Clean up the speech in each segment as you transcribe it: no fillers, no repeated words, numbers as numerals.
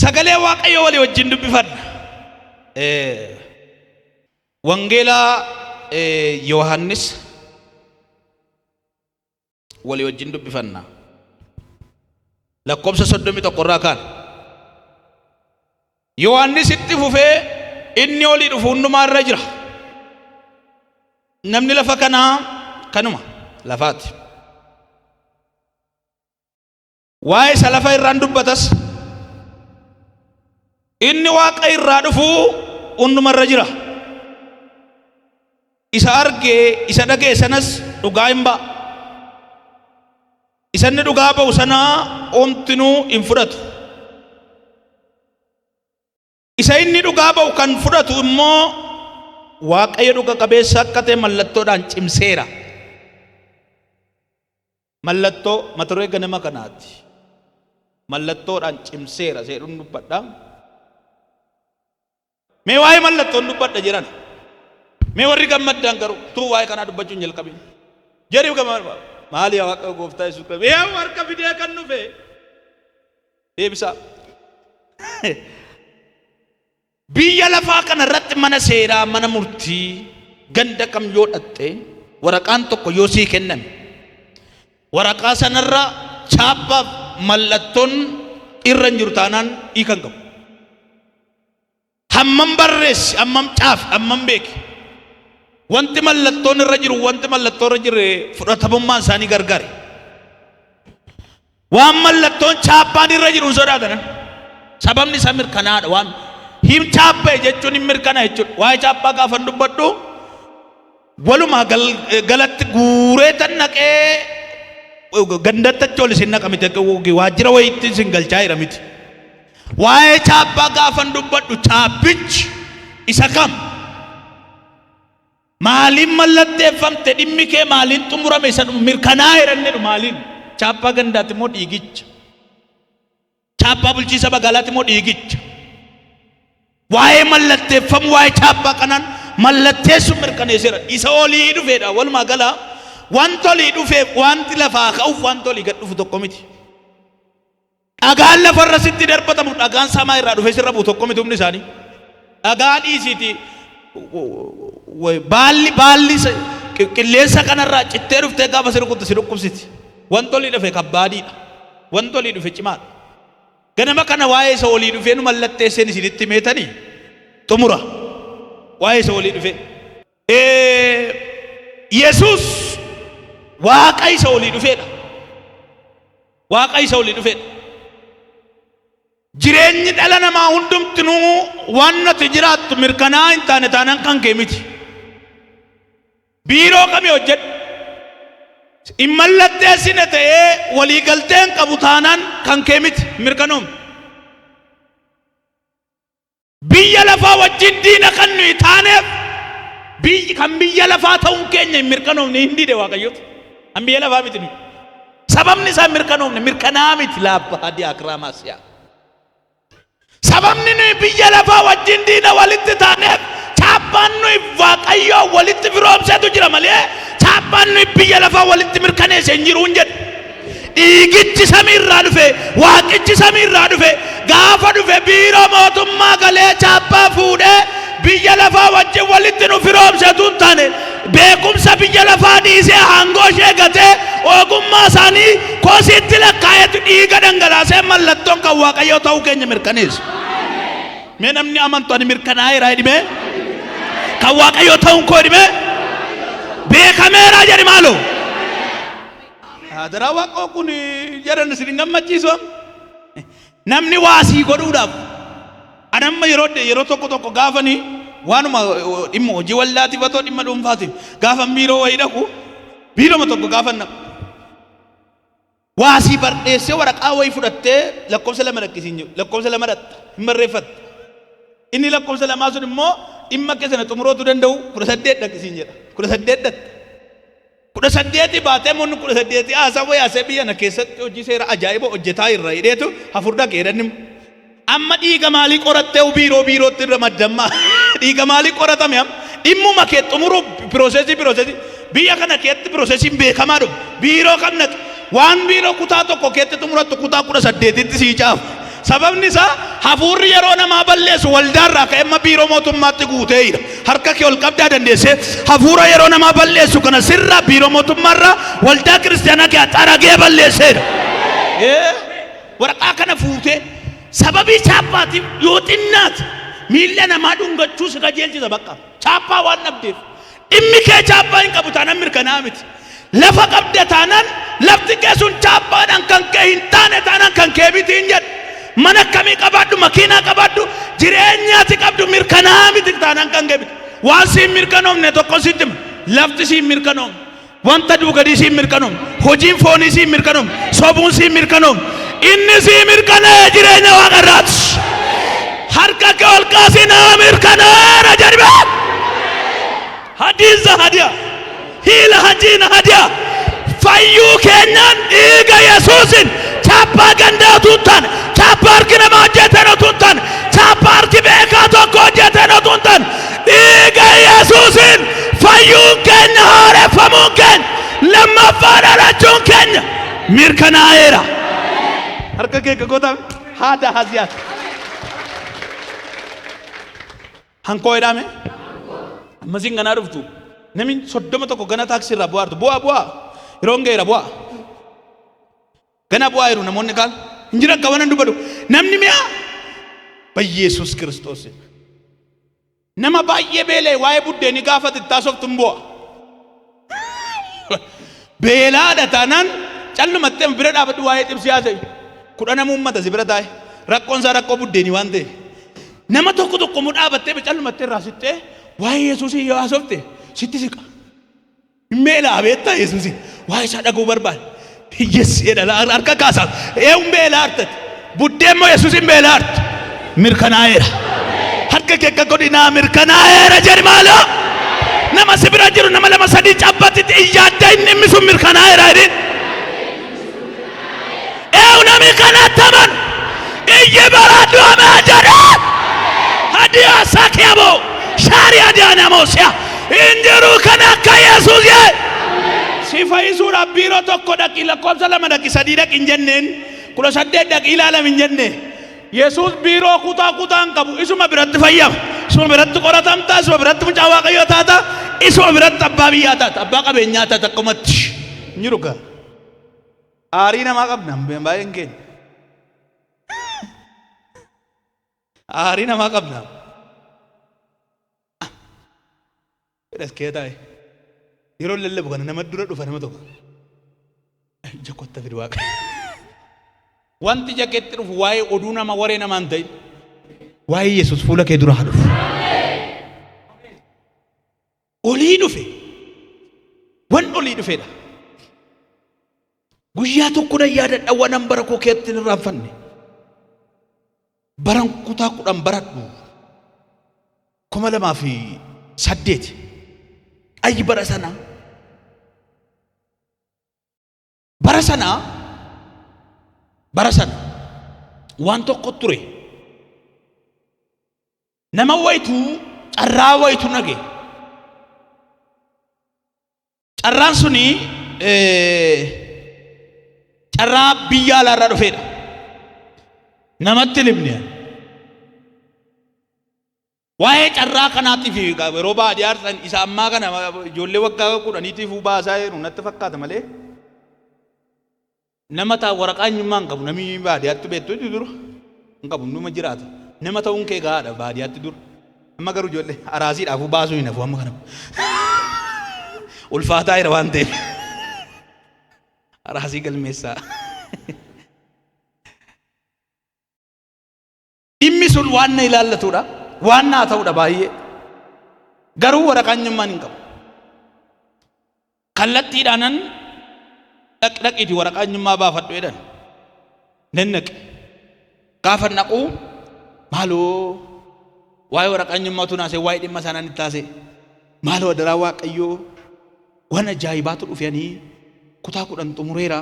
Sagalee Waaqayyoo walii wajjin dubbifanna. Wangeela Yohaannis walii wajjin dubbifanna. Lakkoofsa 31 irraa kaan. Yohaannis itti fufee inni olii dhufu hundumaa irra jira. Namni lafa kanaa kanuma lafaati. Waa'ee isa lafa irraan dubbatas. Inni waaqa irraa dhufu hunduma irra jira. Isa argee isa dhaga'e sanas dhugaa hin ba'a. Isa inni dhugaa ba'u sana homtinuu hin fudhatu. Isa inni dhugaa ba'u kan fudhatu immoo Waaqayyo dhuga qabeessa akka ta'e mallattoodhaan cimseera. Mallattoo mata duree ganama kanaati. Mallattoodhaan cimseera seedhuun dubbadha. Mee waa'ee mallattoon dubbadha jedhan. Mee warri gammaddaan garuu tuu waa'ee kanaa dubbachuu hin jalqabin. Jedhi maali yaa Waaqa gooftaa Yesuus Kiristoos. Yaa harka fidee kan dhufe. Deebisaa. Biyya lafaa kana irratti mana seeraa, mana murtii, ganda kam yoo dhaqxe waraqaan tokko yoo sii kenname waraqaa sanarra chaappaaf mallattoon irra hin jiru taanaan hiika hin qabu. Hammam barreessi, hammam caafi, hammam beeki. Wanti mallattoon irra jiru, wanti mallattoo irra jirre fudhatamummaan isaanii gargari. Waan mallattoon chaappaan irra jiru hin sodaatan. Sababni isaa mirkanaadha. Waan hin chaappa'e jechuun hin mirkana jechuudha. Waa'ee chaappaa gaafan dubbadhu walumaa galatti guuree tan naqee gandatti achi ol isin naqa miti waajjira wayiitti isin galchaa jira miti. Waa'ee chaappaa gaafan dubbadhu chaappichi isa kam? Maaliin mallatteeffamte dhimmi kee maaliin xumurame isa dhumu mirkanaa'eera inni jedhu maaliin? Chaappaa gandaati moo dhiigicha? Chaappaa bulchiinsa magaalaati moo dhiigicha? Waa'ee mallatteeffamu waa'ee chaappaa kanaan mallatteessuun mirkaneesseera. Isa olii dhufeedha. Walumaa gala wanta olii dhufeef wanti lafaa ka'uuf wanta olii gad dhufu tokko miti. Dhagaan lafarra sitti darbatamu dhagaan samaa irraa dhufee sirra bu'u tokko miti humni isaanii. Dhagaa dhiisiiti baalli baalli qilleensa kanarraa cittee dhuftee gaafa si rukuttu si dhukkubsiti. Wanti olii dhufe kabbaadiidha. Wanti olii dhufe cimaadha. Ganama kana waa'ee isa olii dhufee nu mallatteesseen isinitti meetanii xumura. Waa'ee isa olii dhufee. Yesuus Waaqa isa olii dhufeedha. Waaqa isa olii dhufeedha. Jireenyi dhala namaa hundumtinuu waan nuti jiraattu mirkanaa'aa hin taane taanaan kan kee miti. Biiroo kamii hojjedhu. Hin mallatteessine ta'ee waliigaltee hin qabu taanaan kan kee miti mirkanoomne. Biyya lafaa wajjin diina kan nuyi taaneef biyyi kan biyya lafaa ta'uun keenya hin mirkanoofne hin dide Waaqayyotu. Kan biyya lafaa miti nuyi. Sababni isaa hin mirkanoofne mirkanaa miti laabba hadi akraamaasiyaa. Sababni nuyi biyya lafaa wajjin diina walitti taaneef chaappaan nuyi Waaqayyoo walitti firoomsetu jira malee chaappaan nuyi biyya lafaa walitti mirkaneesse hin jiru hin jedhu. Dhiigichi samii irraa dhufe, Waaqichi samii irraa dhufe, gaafa dhufe biiroo mootummaa galee chaappaa fuudhee biyya lafaa wajjin walitti nu firoomse utuu hin taane, beekumsa biyya lafaa dhiisee aangoo ishee gatee ogummaa isaanii kosiitti lakkaa'eetu dhiiga dhangalaasee mallattoon kan Waaqayyoo ta'uu keenya mirkaneesse. Mee namni amantu ani mirkanaa'eera jedhimee kan Waaqayyoo ta'uun koo jedhimee beekameera jedhi maaloo. Adaraa waaqoo kun jedhan isin hin gammachiisu amma. Namni waa sii godhuudhaaf ani amma yeroo yeroo tokko tokko gaafani waanuma dhimma hojii waldaatiif haa ta'u dhimma dhuunfaatiif gaafa biiroo wayii dhaqu biiroma tokko gaafa naqu waa sii barreessee waraqaa wayii fudhattee lakkoofsa lama dhaqqisiin jedhu lakkoofsa lama dhatta hin barreeffatta. Inni lakkoofsa lamaa sun immoo dhimma keessana xumurootu danda'u 18 dhaqqisiin jedha 18 dhatta. 18 baatee immoo 18 haasaa wayii haasee biyya na keessatti hojii seera ajaa'iba hojjetaa irra hidheetu hafur dhaqe jedhan. Amma dhiiga maalii qorattee biiroo biirootti irra maddamma dhiiga maalii qoratame amma dhimmuma kee xumuruu piroosesii piroosesii biyya kana keetti piroosesiin beekamaa dhufu biiroo kam naqe waan biiroo kutaa tokko keetti xumurattu kutaa 18tti sii caafu Sababni isaa hafuurri yeroo namaa balleessu waldaarraa ka'ee amma biiroo mootummaatti guutee jira. Harka kee ol qabdaa dandeessee hafuura yeroo namaa balleessu kana sirraa biiroo mootummaarraa waldaa kiristaanaa kee xaragee balleesseera. Ee, waraqaa kana fuutee sababii chaappaatiif yoo xinnaate miilla namaa dhungachuu si qajeelchisa bakka. Chaappaa waan dhabdeef. Dhimmi kee chaappaa hin qabu taanaan mirkanaa'aa miti. Lafa qabda taanaan lafti kee sun chaappaadhaan kan kee hin taane taanaan kan kee miti hin jedhu. Mana akkamii qabaadhu, makiinaa qabaadhu, jireenya ati qabdu mirkanaa'aa miti taanaan kan kee miti. Waan siin mirkanoofne tokko sitti hima. Lafti siin mirkanoofne. Wanta duugadii siin mirkanoofne. Hojiin foonii siin mirkanoofne. Sobuun siin mirkanoofne. Inni sii mirkanaa'e jireenya waaqarraati. Harka kee ol kaasii naa mirkanaa'eera jedhi bee. Hadiisa hadiya. Hiila hajiina hadiya. Fayyuu keenyaan dhiiga Yesuusin chaappaa gandaa utuu hin taane, chaappaa harki namaa hojjeteen utuu hin taane, chaappaa harki beekaa tokko hojjeteen utuu hin taane, dhiiga Yesuusin fayyuun keenya, haareffamuun keenya, lammaffaa dhalachuun keenya mirkanaa'eera. Harka kee goota haada haziyaat. Hankoo jedhame. Ammasiin ganaa dhuftu. Namni 31 gana taaksii irraa bu'aa jirtu. Bu'aa bu'aa. Yeroon ga'eera bu'aa. Gana bu'aa jiru namoonni kaan. Hin jiran kan waan dubbatu. Namni mi'a. Bayyeesus Kiristoos. Nama baay'ee beela'e waa'ee buddeenii gaafa itti haasoftu hin bu'a. Beelaadha taanaan callumattee bira dhaabadhu waa'ee xibsii haasa'i. Kudhana uummata si bira taa'e. Rakkoon isaa rakkoo buddeenii waan ta'eef. Nama tokko tokko immoo dhaabattee callumattee irraa sittee waa'ee Yesuusii yoo haasofte sitti siqa. Hin beelaa beektaa Yesuusii waa'ee isaa dhaga'uu barbaade. Yes jedha harka kaasaa. Eewun beelaa artati. Buddeen moo Yesuus hin beelaa arti. Mirkanaa'eera. Harka kee akka godhi naa mirkanaa'eera jedhi maaloo. Nama si bira jiru nama lama sadii cabbatitti iyyaadda inni dhimmi sun mirkanaa'eera jedhin. Eewu namni kanatti amanu iyyi baradhu ameen jedhe. Hadiyaa sakiyaboo shaari hadiyaa namoosiya hin jiru kan akka Yesuus yee. Si fayyisuudhaaf biiroo tokko dhaqi lakkoofsa lama dhaqi sadii dhaqi hin jenneen 18 dhaqi ilaalam hin jenne. Yesuus biiroo kutaa kutaa hin qabu isuma biratti fayyama. Isuma biratti qoratamta isuma biratti mucaa waaqayyoo taata isuma biratti abbaa biyyaa taata abbaa qabeenyaa taata akkumatti. Hin jiru gaa. Aarii namaa qabna baay'een keenya. Aarii namaa qabna. Fedhas kee taa'e. Yeroo lallabu kana nama dura dhufa nama tokko. Ija kotta fidi waaqa. Wanti ija keetti dhufu waa'ee oduu nama waree namaa hin ta'in. Waa'ee Yesuus fuula kee dura haa dhufu. Olii dhufe. Wan olii dhufedha. Guyyaa tokko nan yaadadha wanan bara koo keetti hin irraanfanne. Baran kutaa 10 baradhu 2008 ayyi bara sana bara sana bara sana waan tokko ture. Nama wayitu carraa wayitu nage. Carraan suni carraa biyya alaarraa dhufeedha. Namatti hin himne. Waa'ee carraa kanaatiif yeroo baadiyyaa san isa ammaa kana ijoollee waggaa 10tiif baasaa jiru natti fakkaata malee Nama ta waraqaa eenyummaa hin qabu namni baadiyaatti beektu dura hin qabu numa jiraata. Nama ta'uun kee gahaadha baadiyaatti dura. Amma garuu ijoollee araasiidhaafuu baasuu hin hafu amma kana. Ulfaataa jira waan ta'eef. Araasii galmeessaa. Dhimmi sun waan na ilaallatudha. Waan naa ta'udha baay'ee. Garuu waraqaa eenyummaan hin qabu. Kallattiidhaanan dhaq dhaqiitii waraqaa eenyummaa baafadhu jedhan. Nan dhaqe. Gaafan dhaqu maaloo waa'ee waraqaa eenyummaa utuu naasee waa'ee dhimma sanaan itti haasa'e. Maaloo adaraa Waaqayyoo waan ajaa'ibaatu dhufe ani kutaa 10 xumureera.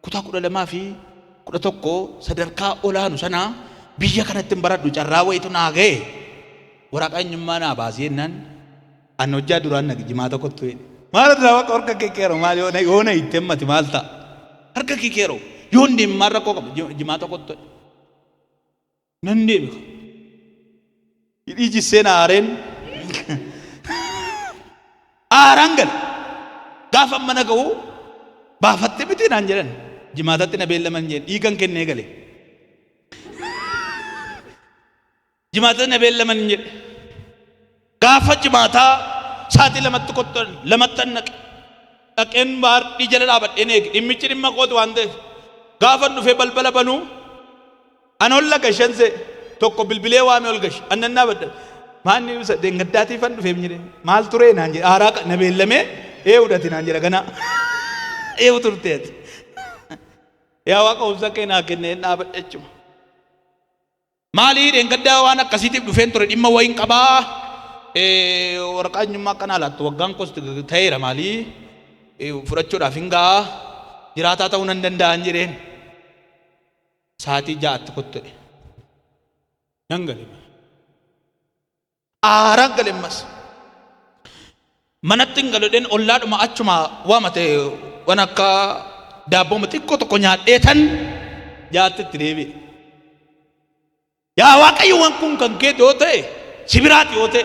Kutaa 12 fi 11 sadarkaa olaanu sana biyya kanatti hin baradhu carraa wayitu naa ga'e waraqaa eenyummaa naa baasi jennaan an hojjaa duraan naqi jimaa tokkottu jedhe. Maal irraa waaqa harka kee keero maal yoo na yoo na itti himmati maal ta'a? Harka kee keero yoon deeme maal rakkoo qaba jimaa tokkottu jedhe. Nan deeme. Hidhii jisseen aareen aaraan gale. Gaafa mana ga'u baafatte miti naan jedhan. Jimaatatti na beellaman jedhan dhiigan kennee gale. Jimaatatti na beellaman jedhe. Gaafa jimaataa sa'aatii lamatti kottan lamattan naqe. Dhaqeen baardii jala dhaabadheen eege. Dhimmichi dhimma kooti waan ta'eef. Gaafan dhufee balbala banuu an ol laga shan tokko bilbilee waamee ol gashe. An nan dhaabadha. Maanni ibsa deengaddaatiifan dhufeef jedhe. Maal turee naan jedhe. Aaraa na beellamee eewudhati naan jedha ganaa. Eewu turteeti. Yaa Waaqa obsa kee naa kennee dhaabadhe jechuma. Maalii dheengaddaa waan akkasiitiif dhufeen ture dhimma wayiin qabaa. Waraqaa eenyummaa akkanaa laattu waggaan koos ta'eera maalii fudhachuudhaaf hin ga'a jiraataa ta'uu nan danda'an jedheen. Sa'aatii 6tti kottu jedhe. Nan gale. Aaraan gale ammas. Manatti hin galu jedheen ollaadhuma achuma waamate waan akka daabboo xiqqoo tokko nyaadhee tan 6tti itti deebi'e. Yaa Waaqayyo waan kun kan keeti yoo ta'e si biraati yoo ta'e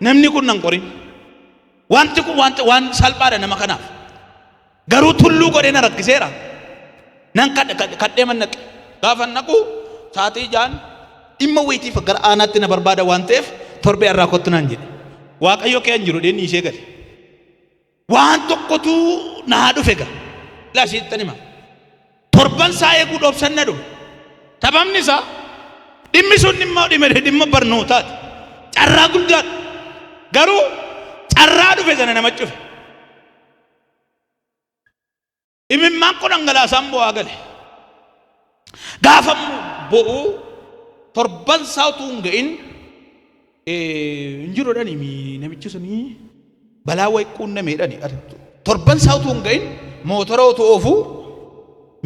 namni kun nan qorin. Wanti kun wanta waan salphaadha nama kanaaf. Garuu tulluu godhee na rakkiseera. Nan kadhee man naqe. Gaafa naqu sa'aatii 6n dhimma wayiitiif gara aanaatti na barbaada waan ta'eef torbee irraa kottu naan jedhe. Waaqayyo kee hin jiru dheen ishee gale. Waan tokkotu naa dhufe gaa. Ilaa siittan hima. Torban isaa eeguu dhoobsan na dhufe. Sababni isaa dhimmi sun dhimma dhimma dhimma barnootaati. Carraa guddaadha. Garuu carraa dhufe sana nama cufe. Imimmaan koo dhangalaasaan bo'aa gale. Gaafa bo'u torban isaa utuu hin ga'in hin jiru jedhani namichi suni balaa wayi quunnameedhani. Torban isaa utuu hin ga'in mootora utuu oofuu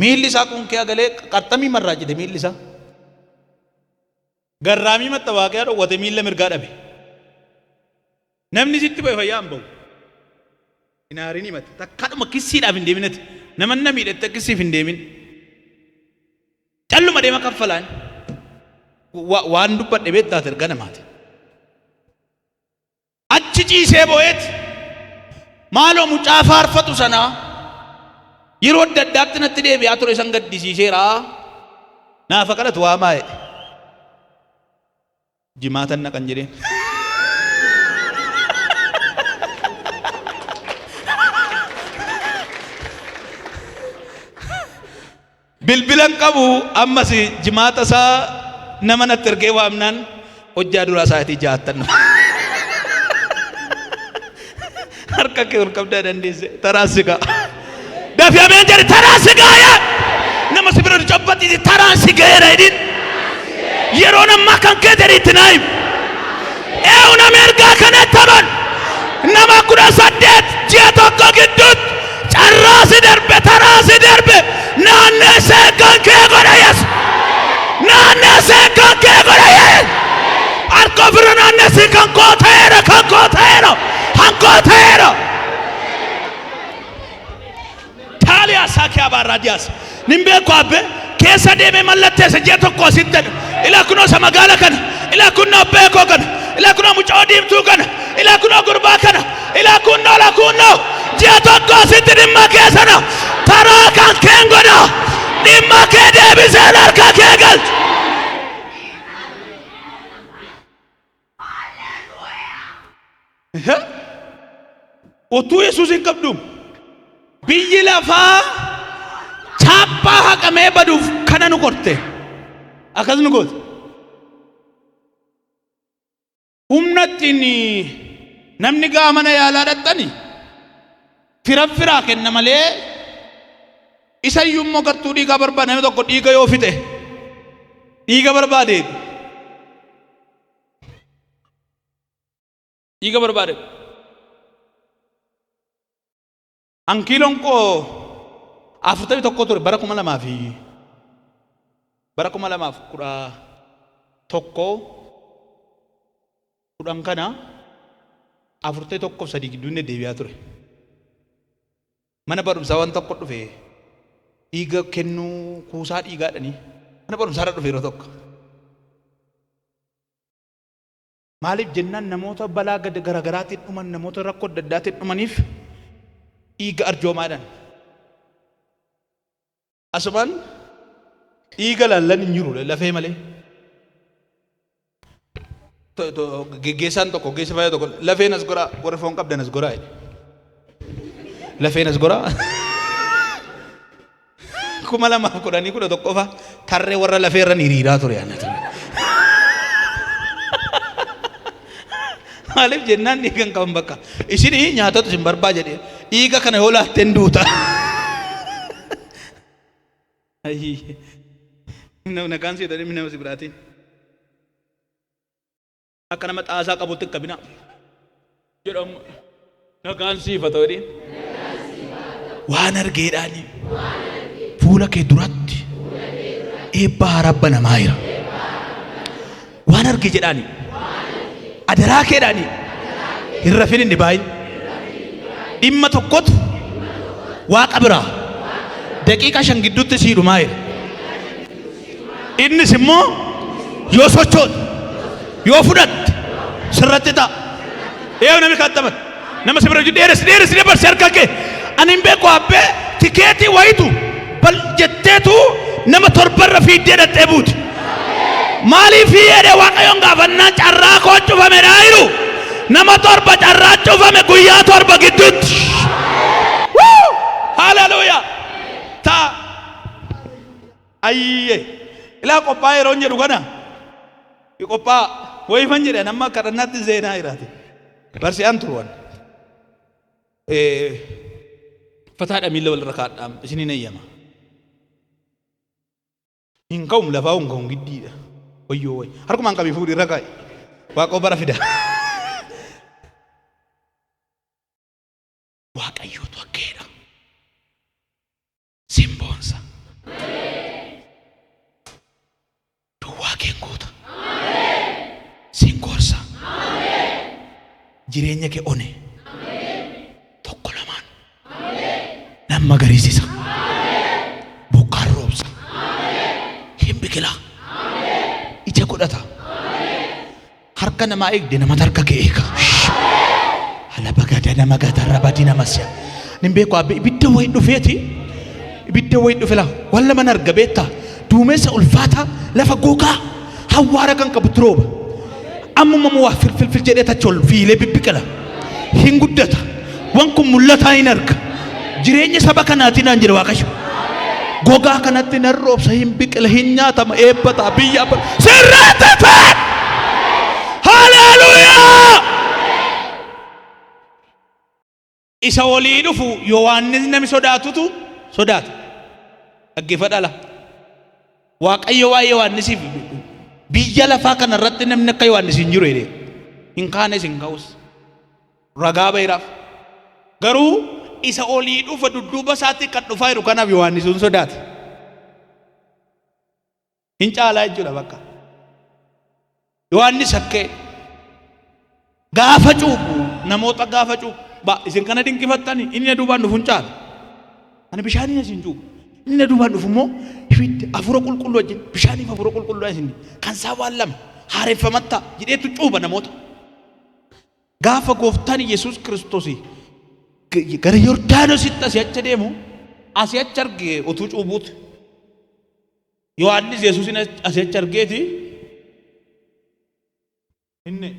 miilli isaa qunkee galee qarxamii marraa jedhe miilli isaa. Garraamii mattawaaqiyaa dhowwate miilla mirgaa dhabe. Namni sitti ba'e fayyaa hin ba'u. Hin aarin himate. Takkaadhuma kissiidhaaf hin deemin ati. Nama na miidhette kissiif hin deemin. Calluma deema kaffalaan. Waan dubbadhe beektaa erga namaati. Achi ciisee boo'eeti. Maaloo mucaa faarfatu sanaa yeroo adda addaatti natti deebi'aa ture san gaddisiiseera. Naafa kadhatu waamaa jedhe. Jimaatan naqan jedheen. Bilbilan qabu ammas jimaata isaa nama natti ergee waamnaan hojjaa duraa sa'aatii 6ttan dhufa. Harka kee ol qabdaa dandeesse taraa si ga'a. Dafi ameen jedhi taraa si ga'a. Nama si bira cabbaxiisi taraan si ga'eera jedhin. Yeroon ammaa kan kee jedhi itti naa himi. Eewu nama ergaa kanatti aman nama 18 ji'a tokko gidduutti carraa si darbe taraa si darbe naanneessee kan kee godha Yesu. Naanneessee kan kee godha Yesu. Harka ofirra naanneessii kan koo ta'eera kan koo ta'eera kan koo ta'eera. Taaliyaa saakiyaa baarraadiyaas. Nin beeku abbe keessa deemee mallatteessa ji'a tokko asitti jedha. Ilaa kunoo isa magaala kana, ilaa kunoo beekoo kana, ilaa kunoo mucaa diimtuu kana, ilaa kunoo gurbaa kana, ilaa kunoo ilaa kunoo ji'a tokko asitti dhimma kee sana taraa kan keen godha. Dhimma kee deebiseen harka kee galcha. Utuu Yesuus hin qabdu biyyi lafaa chaappaa haqamee baduuf kana nu qorte. Akkas nu goote. Humna ittiin namni gaa mana yaalaa dhaqxani fira firaa kenna malee isa iyyuu immoo gartuu dhiigaa barbaade namni tokko dhiiga yoo fixe dhiiga barbaade dhiiga barbaade. An kiiloon koo 41 ture bara 2000 fi bara 2011 10 kana 41 fi 3 gidduu inni deebi'aa ture. Mana barumsaa waan tokko dhufe dhiiga kennuu kuusaa dhiigaadhanii mana barumsaa irra dhufe yeroo tokko. Maaliif jennaan namoota balaa garagaraatiin dhuman, namoota rakkoo adda addaatiin dhumaniif dhiiga arjoomaa jedhan. Asumaan dhiiga laallan hin jiru lafee malee. Geggeessaan tokko ogeessi fayyaa tokko lafeen as goraa warri foon qabdan as goraa jedhe. Lafeen as goraa. 2010 11 fa tarree warra lafee irran hiriiraa ture anatu. Maaliif jennaan dhiiga hin qaban bakka. Isin nyaatatu isin barbaa jedhe dhiiga kana yoo laatte hin duuta. Nagaan si jedhanii nama si biraatiin. Akka nama xaasaa qabutti hin qabinaa. Jedhamu nagaan siif haa ta'u jedheen. Waan argeedhaani fuula kee duratti eebba haaraa banamaa jira. Waan arge jedhaani adaraa keedhaani hin rafin hin dhibaayin. Dhimma tokkotu waaqa biraa daqiiqaa 5 gidduutti sii dhumaa jira. Innis immoo yoo sochoote, yoo fudhatte sirratti ta'a. Eeyyuu namni kan taphate nama si bira jiru dheeressi dheeressi dabarsi harka kee. Ani hin beeku abbee tikeetii wayitu bal jetteetu nama torbarra fiiddee dhaqxee buuti. Maaliif jedhee Waaqayyoon gaafannaan carraa koo cufame dhaayiru. Nama torba carraa cufame guyyaa 7 gidduutti. Wuu! Haleluuyaa! Ta'a. Ayyee. Ilaa qophaa'aa yeroon jedhu kana qophaa'aa wayifan jedhe amma kadhannaatti seenaa jiraate. Barsi'aan turuwan. Uffataadha miila walirra kaadhaa isiniin eeyyama. Hin ka'um lafaa hin ka'um giddiidha. Wayyoo way. Harkumaan qabii fuudhi irra kaa'i. Waaqoo bara fida. Waaqayyootu akkeedha. Sin boonsa. Duwwaa keen guuta. Sin gorsa. Jireenya kee one. Tokko lamaan. Nan magariisisa. Bokkaan roobsa. Hin biqila. Ija godhata. Harka namaa eegde namatu harka kee eega. Alabagada nama gatarra badi nama si'a. Nin beeku abbe ibidda wayi dhufeeti. Ibidda wayi dhufe laa waan lama arga beektaa. Duumessa ulfaataa lafa gogaa hawwaara kan qabutti rooba. Ammuma immoo waa filfilfil jedhee tachi ol fiilee bibbiqila. Hin guddata. Wan kun mul'ataa hin arga. Jireenya saba kanaatiin naan jedhe Waaqayyo. Gogaa kanatti nan roobsa hin biqila hin nyaatama eebba ta'a biyya abba. Sirratti ta'e! Haleluuyaa! Isa olii dhufu Yohaannis nami sodaatutu sodaata. Dhaggeeffadhaa laa. Waaqayyo waa'ee Yohaannisiif biyya lafaa kana irratti namni akka Yohaannis hin jiru jedhee. Hin kaanes hin ka'us. Ragaa ba'eeraaf. Garuu isa olii dhufa dudduuba isaatti kan dhufaa jiru kanaaf Yohaannis hin sodaate. Hin caalaa jechuudha bakka. Yohaannis akka gaafa cuuphu namoota gaafa cuuphu ba isin kana dinqifattani inni na duubaan dhufu hin caala. Ani bishaaniin isin cuupha. Inni na duubaan dhufu immoo ibidda hafuura qulqulluu wajjin bishaaniif hafuura qulqulluu isin kan isaa waan lama haareffamatta jedheetu cuupha namoota. Gaafa gooftaan Yesuus Kiristoos gara Yordaanositti asii achi deemu asii achi arge utuu cuubuuti. Yohaannis Yesuusin asii achi argeeti inni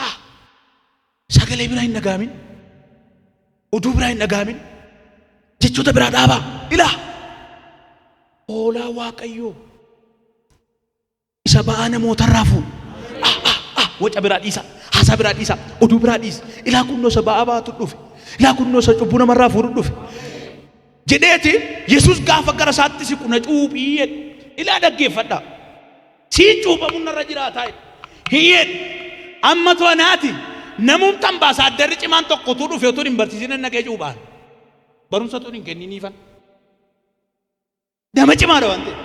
ah sagalee biraa hin dhaga'amin oduu biraa hin dhaga'amin jechoota biraa dhaabaa ilaa hoolaa Waaqayyoo Isa ba'aa namootarraa fuudhu. Ah ah ah waca biraa dhiisaa. Haasaa biraa dhiisaa. Oduu biraa dhiisa. Ilaa kunnoo isa ba'aa baatu dhufe. Ilaa kunnoo isa cubbuu namarraa fuudhu dhufe. Jedheeti Yesuus gaafa gara isaatti siqu na cuuphii jedhe. Ilaa dhaggeeffadhaa. Siin cuuphamuun narra jiraataa jedhe. Hin jedhe. Amma tu anaati namumti ambaasaaddarri cimaan tokko utuu dhufe utuu hin barsiisin naqee cuuphaan. Barumsa utuu hin kenniniifan. Nama cimaadha waan ta'eef.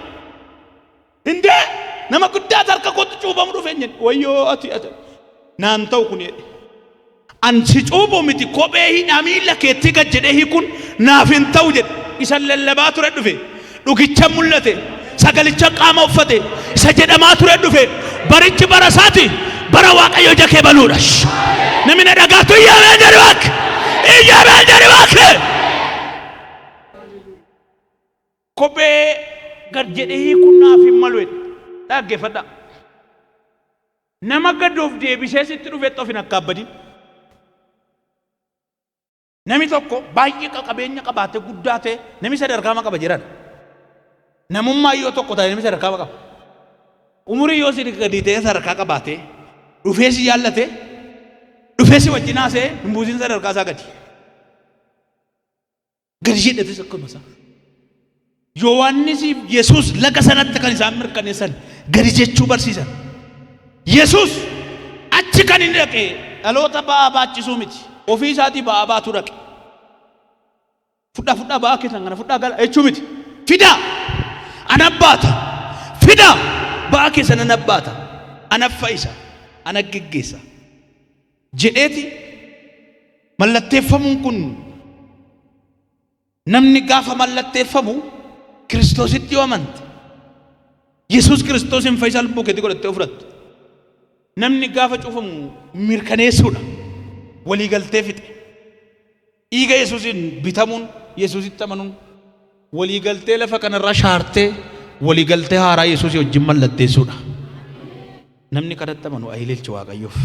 Hindee nama guddaatu harka kootti cuuphamu dhufe hin jedhe. Wayyoo ati ati naan ta'u kun jedhe. An si cuuphu miti kophee hidhaa miilla keetti gad jedhee hiikuun naaf hin ta'u jedhe. Isa lallabaa ture dhufe. Dhugicha mul'ate. Sagalicha qaama uffate. Isa jedhamaa ture dhufe. Barichi bara isaati. Bara Waaqayyo ija kee banuudha. Namni na dhagaatu iyya ameen jedhi baak. Iyya ameen jedhi baak. Kophee gad jedhee hiikuun naaf hin malu jedhe. Dhaggeeffadhaa. Nama gad of deebisee sitti dhufetti of hin akkaabbadin. Nami tokko baay'ee qabeenya qabaatee guddaa ta'e nami sadarkaama qaba jedhan. Namummaa yoo tokko ta'e nami sadarkaama qaba. Umurii yoo si gadi ta'e sadarkaa qabaatee dhufee si jaallate dhufee si wajjin haasa'e hin buusin sadarkaa isaa gadi. Gadi jedhetis akkuma isaa. Yohaannisiif Yesuus laga sanatti kan isaan mirkaneessan gadi jechuu barsiisan. Yesuus achi kan inni dhaqe dhaloota ba'aa baachisuu miti. Ofii isaatii ba'aa baatuu dhaqe. Fudhaa fudhaa ba'aa keessan kana fudhaa gala jechuu miti. Fidaa! Ana baata! Fidaa! Ba'aa keessan ana baata! Ana fayyisa! Ana geggeessa! Jedheeti mallatteeffamuun kun Namni gaafa mallatteeffamu Kiristoositti yoo amante, Yesuus Kiristoosiin fayyisaa lubbuu keetii godhattee yoo fudhatte, namni gaafa cuufamu mirkaneessuudha. Waliigaltee fixe. Dhiiga Yesuusiin bitamuun, Yesuusitti amanuun waliigaltee lafa kanarraa shaartee waliigaltee haaraa Yesuusii wajjin mallatteessuudha. Namni kanatti amanu haa ililchu Waaqayyoof.